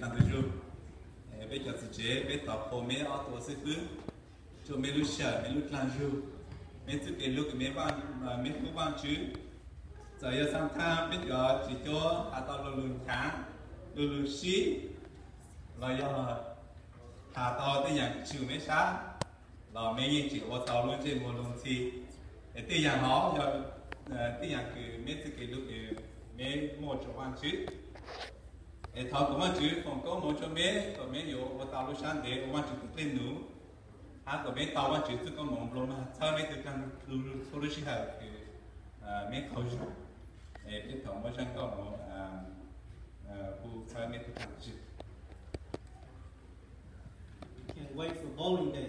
Tag tus zug, peb cov txiv tsev peb thov qhuas meb ob tug xib fwb, rua meb lub sij hawm, meb lub dlaag zug, meb txuj kev hlub kws meb hlub Vaajtswv. Txawm yog xaa thaab peb cov tsis cuab has tau lu lug nchaav, lu lug sib, los yog has tau tej yaam tsi meb sab, los meb yeej tseem ua tau lub ntsej muag luag ntxhi. Es tej yaam hov yog tej yaam kws meb txuj kev hlub kws meb muaj rua Vaajtswv. Es thov kom Vaajtswv foom koob moov rua meb kom meb yuav ua tau lub sab ntev ua Vaajtswv tug dej num, hab kom meb tau Vaajtswv txuj koob moov nplua mag txhawb meb tug dlaag lug txhua lub sij hawm kws meb qaug zug. Es peb thov muab zaaj koob moov hu txhawb meb tug dlaag zug. Can't wait for bowling day.